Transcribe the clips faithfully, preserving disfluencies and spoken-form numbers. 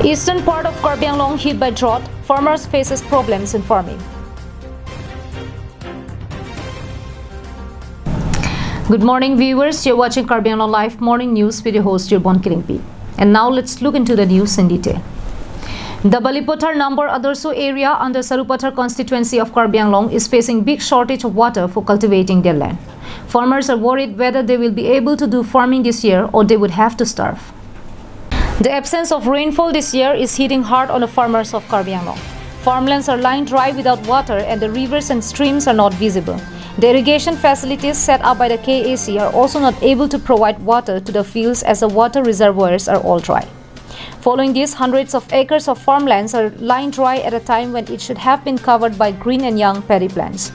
Eastern part of Karbi Anglong hit by drought, farmers faces problems in farming. Good morning, viewers. You're watching Karbi Anglong Live Morning News with your host, Jirbon Kilingpi. And now let's look into the news in detail. The Balipathar Nambor Adarsho area under Sarupathar constituency of Karbi Anglong is facing big shortage of water for cultivating their land. Farmers are worried whether they will be able to do farming this year or they would have to starve. The absence of rainfall this year is hitting hard on the farmers of Karbi Anglong. Farmlands are lying dry without water and the rivers and streams are not visible. The irrigation facilities set up by the K A C are also not able to provide water to the fields as the water reservoirs are all dry. Following this, hundreds of acres of farmlands are lying dry at a time when it should have been covered by green and young paddy plants.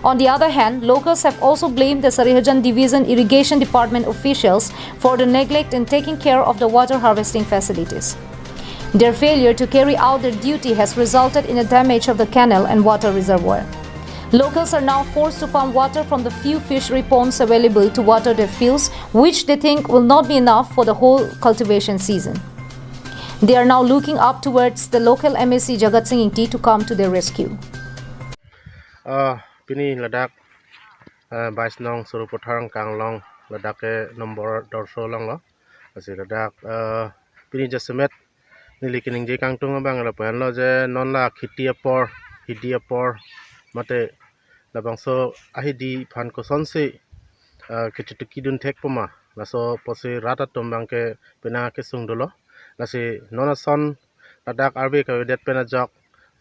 On the other hand, locals have also blamed the Sarihajan Division Irrigation Department officials for the neglect in taking care of the water harvesting facilities. Their failure to carry out their duty has resulted in the damage of the canal and water reservoir. Locals are now forced to pump water from the few fishery ponds available to water their fields, which they think will not be enough for the whole cultivation season. They are now looking up towards the local M A C Jagat Singh Ingti to come to their rescue. Ah, pini ladak, ah, bais nong Sarupathar Angkang along, ladak ke Nambor Adarsho along lo. Lasi ladak, ah, pini jasemet neli keningje kangtung abang lapu-an lo je non la kheti apor, hidi apor, mate labangso ahidi aphan kosonsi, ah, kechitikidun thek puma. Laso apotsi rat atum abang ke penang akesung dolo. Lasi non ason ladak arve kavedet pen ajok,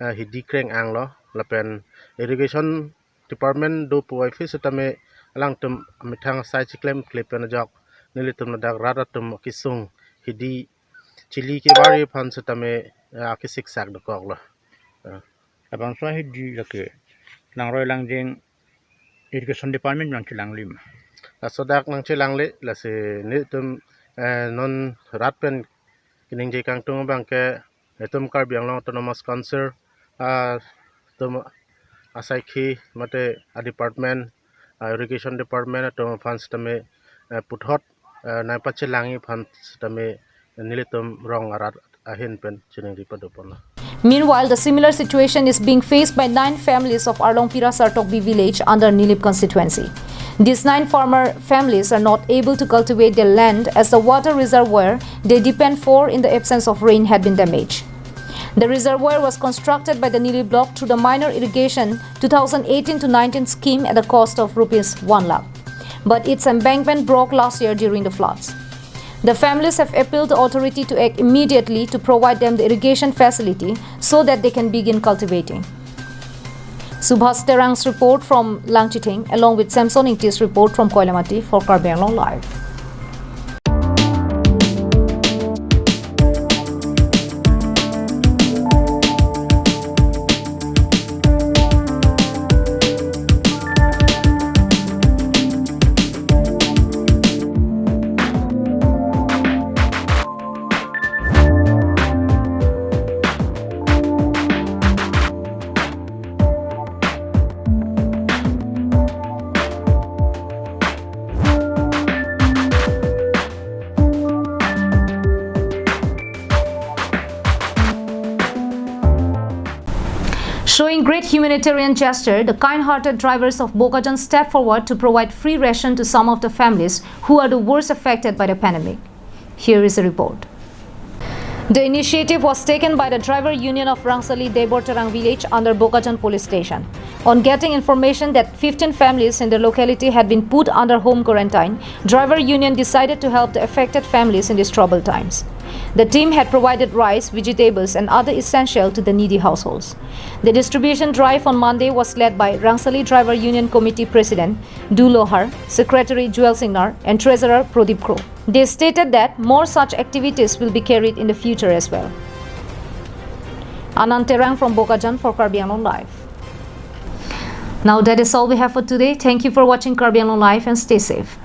ah, hidi kreng-ang lo. Lapen irrigation department do puvoiphit setame alangtum amethang asai chiklem klip pen ajok nelitum ladak rat atum akesung hidi chili kevari aphan setame, ah, akesiksak dokok lo. Ah. Labangso ahidi lake langroi langjeng irrigation department nangchelanglim. Laso dak nangchelangle, lasi nelitum, eh, non rat pen keningje kangtung abang ke itum Karbi Anglong Autonomous Council, ah, atum asaikhi mate a department, ah, irrigation department atum aphan setame, eh, puthot, eh, nangpachelangji aphan setame nelitum rong arat ahin pen chiningri pado ponlo. Meanwhile, the similar situation is being faced by nine families of Arlong Pira Sartokbi village under Nilip constituency. These nine farmer families are not able to cultivate their land as the water reservoir they depend for in the absence of rain had been damaged. The reservoir was constructed by the Nilip block through the minor irrigation two thousand eighteen to nineteen scheme at the cost of rupees one lakh. But its embankment broke last year during the floods. The families have appealed the authority to act immediately to provide them the irrigation facility so that they can begin cultivating. Subhas Terang's report from Langchithing along with Samson Ingti's report from Koilamati for Karbi Anglong Live. Showing great humanitarian gesture, the kind-hearted drivers of Bokajan step forward to provide free ration to some of the families who are the worst affected by the pandemic. Here is a report. The initiative was taken by the Driver Union of Rangsali Debor Terang village under Bokajan Police Station. On getting information that fifteen families in the locality had been put under home quarantine, Driver Union decided to help the affected families in these troubled times. The team had provided rice, vegetables, and other essential to the needy households. The distribution drive on Monday was led by Rangsali Driver Union Committee President Du Lohar, Secretary Jewel Singnar, and Treasurer Pradip Kro. They stated that more such activities will be carried in the future as well. Anand Terang from Bokajan for Karbi Anglong Live. Now that is all we have for today. Thank you for watching Karbi Anglong Live and stay safe.